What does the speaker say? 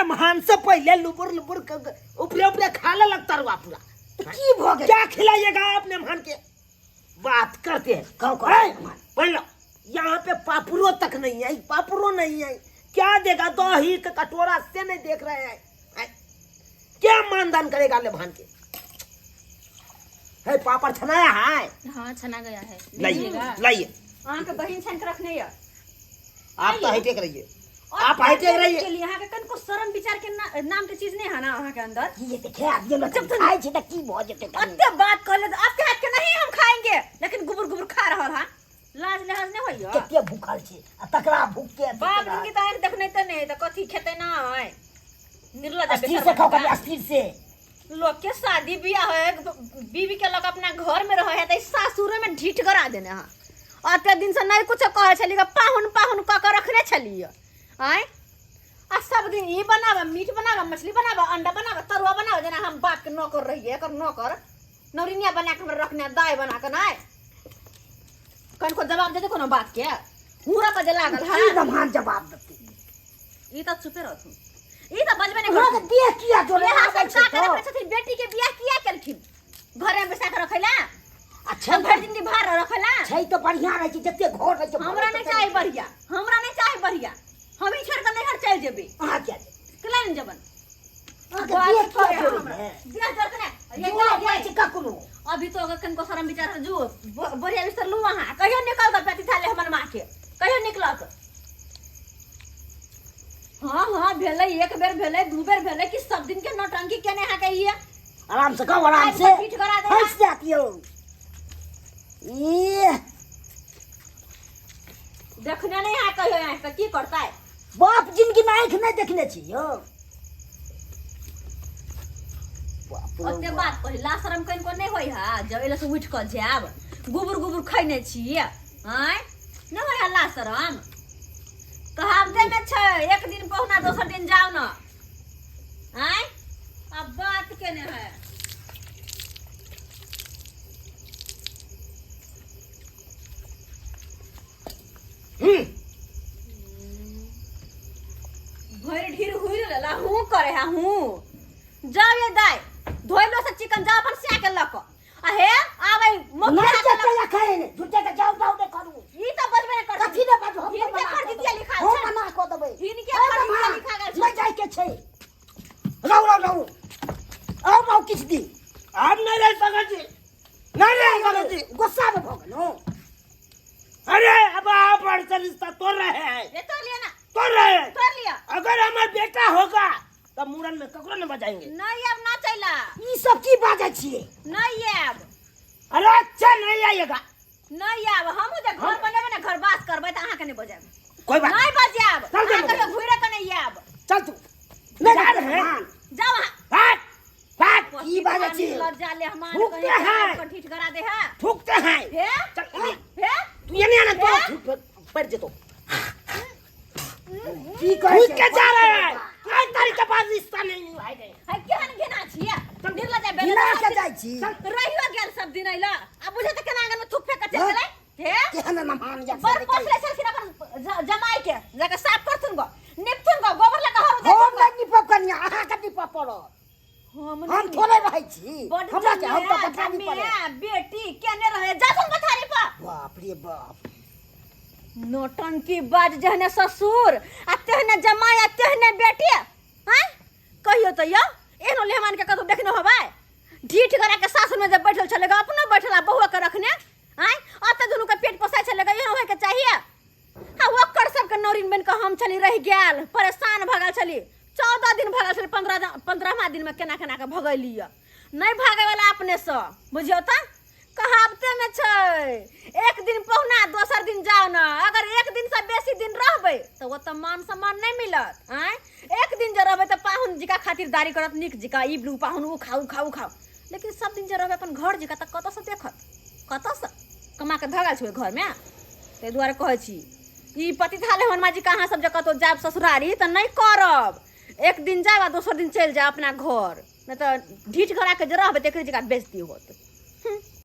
लम्हान से पहले लुबुर लुबुर ऊपरे ऊपरे खा लेलक तरुआ पूरा। तऽ की भऽ गेल? क्या खिलाइएगा आप मेहमान के? बात करते हैं। कहू, कहू। है, पढ़ लो, यहाँ पे पापड़ो तक नहीं है, पापड़ो नहीं है। क्या देगा? दही के कटोरा से नहीं देख रहे हैं, हैं? क्या मानदान करेगा लेभान के? है, पापड़ छनाया है? हाँ, छना गया है। लाइए। लीजिएगा। लाइए। अहाँके बहिन छानि के रखने यऽ। आप तो हाईटेक रहिए। और आप हाईटेक रहिए। के लिए अहाँके कनिको शरम विचार के नाम के चीज नहीं है ना अहाँके अंदर? की हेतै, खा दियौ ने, जब खाइ छै तऽ की भऽ जेतै कनि? अते बात कहले तऽ आपके हाथ के नहीं हम खाएंगे, लेकिन गुबुर गुबुर खा रहल हा। लाज लिहाज नहीं होइया? कते भूखल छी आ तकरा भूख के अथी बाप केना? जिनकी तऽ आँखि देखने तऽ नहि तऽ कथी खेतै? नहि, निर्लज अस्थिर से खाओ कनि, अस्थिर से। लोग के शादी बियाह है, बीवी के लोग अपना घर में रहे है त सासुर में ढीठ करा देने हा। अते दिन से नहीं कुछ कहे छली, पाहुन पाहुन क के रखने छली आय। आ सब दिन ई बनावा, मीट बनावा, मछली बनावा, अंडा बनावा, तरुआ बनावा, जेना हम बाप के नौकर रहिए, एकर नौकर नौरिनिया बना के हमरा रखने, दाय बना के। नहीं कनको जवाब दे दे कोनो बात के, हुरा बजे लागल। की है दमान जवाब देतै? ई त चुपे रहथुन, ई त बजबे नहीं हमरा करथुन। के देह किया जोड़े इएह आबै सब छै का तऽ? रखने छथिन? बेटी के बियाह किया केलखिन? घरे में बैसा के रखेला? अच्छा। भरि दिन भार रखेला? छै तऽ बढ़िया रहै छै, जते घर रहै छै। हमरा नहीं चाही बढ़िया, हमरा नहीं चाही बढ़िया। हम ही छोड़ के नैहर चल जेबे। अहाँ किया जेबै? केला नहीं जेबन? अहाँके देह किया जोड़ै है? बियाह जोड़ के ने जोड़ऽ पड़ै छै ककरो? अभी तो अगर कनको शरम विचार जो बढ़िया बिस्तर लू अहाँ, कहियो निकल दऽ पेटी थाले हमर माँ के, कहियो निकलत? हाँ हाँ, भेलै एक बेर, भेलै दू बेर, भेलै कि सब दिन के नौटंकी केने अहाँ के? ये आराम से खाओ, आराम आबि से। कऽ पीठ करा दे। फंस जात यौ ई। देखने नहीं अहाँ कहियो आँखि तऽ की करतै? बाप जिनगी में आँखि नहि देखने छी यौ, बाप रे ओते बाप। बात पहिला शरम कनिको नहि होइ है? जब एले से उठि कऽ जायब, गुबुर गुबुर खैने छी आँय, नहि होइ है ला शरम? कहावते में छै, एक दिन पहुना दोसर दिन जाओ न। आँय, अब बात केने है। भरि ढीर हुई लेला हूँ करे है हूँ। जाओ ये दाई, धोइ लो से चिकन, जाओ अपन सिया के लक आ हे आबै नहि मोखिया के जेतै एखन, झूठे के जाउ जाउ नहि करू। ई त बजबे नहि करत। कथी ने बाजू? हम हिनके मना कऽ खरदितिया देबै। लिखा हम छै। मना कऽ देबै। हिनके ए खरदितिया मामा, लिखा गेल छै। नहि जाइके छै। रहू रहू रहू, आउ आउ किछु दिन। हम नहीं रह सकै छी, नहीं रह सकै छी। गुस्सा में भऽ गेलहुँ? अरे, अब आप से रिश्ता तोड़ रहे हैं। ये तोड़ लिया ना। तोड़ रहे हैं। तोड़ लिया। अगर हमार बेटा होगा तो मूड़न में ककरो न बजाएंगे। नहीं, अब ना चला। ई सब की बाजै छियै? नहीं आब। अरे अच्छा, नहीं आइएगा। नहीं आब। हमहूँ जे घर बनेबै ने, घर बास करबै, तऽ अहाँके नहि बजायब। कोई बात नहीं बजायब। चल अहाँ चल। कहियो घुरे के नहीं आयब। चल तू, नहि जा रहे हैं। भगवान। जाओ अहाँ। भाग भाग। की बाजै छी? लज्जा ले हमान थूकते कहीं हैं। के ढीठ करा दे है। थूकते हैं। हे। चल। हे। तू ये नहीं आना तो हे? थूक पड़ जेतो। की कहै थूक छै? के जा रहे हैं, कोई तारीख के पास रिश्ता नहीं निभाएंगे। है, केहन घिना छियै, निर्लज्जा बेलज्जा। घिना सब के दिन जाइ छी। रहियो गेल सब दिन अइला, आ बुझे तऽ केना आंगन में थूक फेंक के चलि हाँ? गेलै। हे। केहन नमान या बड़ पोसले छलखिन अपन जमाई के, जाके साफ करथुन गो, निपथुन गो, गोबर लगा हर हम नहि निपब कनिया, अहाँके निपऽ पड़त। हम हम थोड़े रहै छी। बड हमरा के हम तऽ पछाड़ी पड़े। बेटी केने रहे, जाथुन पछाड़ी पर। बाप रे बाप। नौटंकी बाज, जहने ससुर आ तेहने जमाई आ तेहने बेटी। हैं, कहियो तऽ यौ, एहनो लेहमान के कतौ देखने होबै? ढीठ गरा के सासुर में जब बैठल छलै, अपनो बैठल आ बहुआ के रखने। आँय, अतऽ दुनू के पेट पोसाइ छलै, एहन होय के चाहिए? आ ओकर सबके नौरिन बनि कऽ हम छली रहि गेल, परेशान भऽ गेल छली। 14 दिन भऽ गेल छलै, 15 15वा दिनमे केना केना कऽ भगैली। नहि भागैवला अपनेसँ। बुझियौ तऽ कहावतेमे छै, एक दिन पहुना दोसर दिन जाओ ने। अगर एक दिनसँ बेसी दिन रहबै तऽ ओतऽ मान सम्मान नहि मिलत। आँय, एक दिन जे रहबै तऽ पाहुन जिका खातिरदारी करत नीक जिका, ई ब्लू पाहुन, ओ खाउ, खाउ, खाउ। लेकिन सब दिन जे रहबै अपन घर जिका तऽ कतऽसँ देखत? कतऽसँ कमा कऽ धऽ गेल छै ओहि घरमे? ताहि दुआरे कहै छी, ई पति थाले हनुमान जी के अहाँ सब जे कतहु जायब ससुरारी तऽ नहि करब। एक दिन जायब आ दोसर दिन चलि जायब अपना घर, नहि तऽ ढीठ घराके जे रहबै तऽ एकरे जकाँ बेइज्जती होत।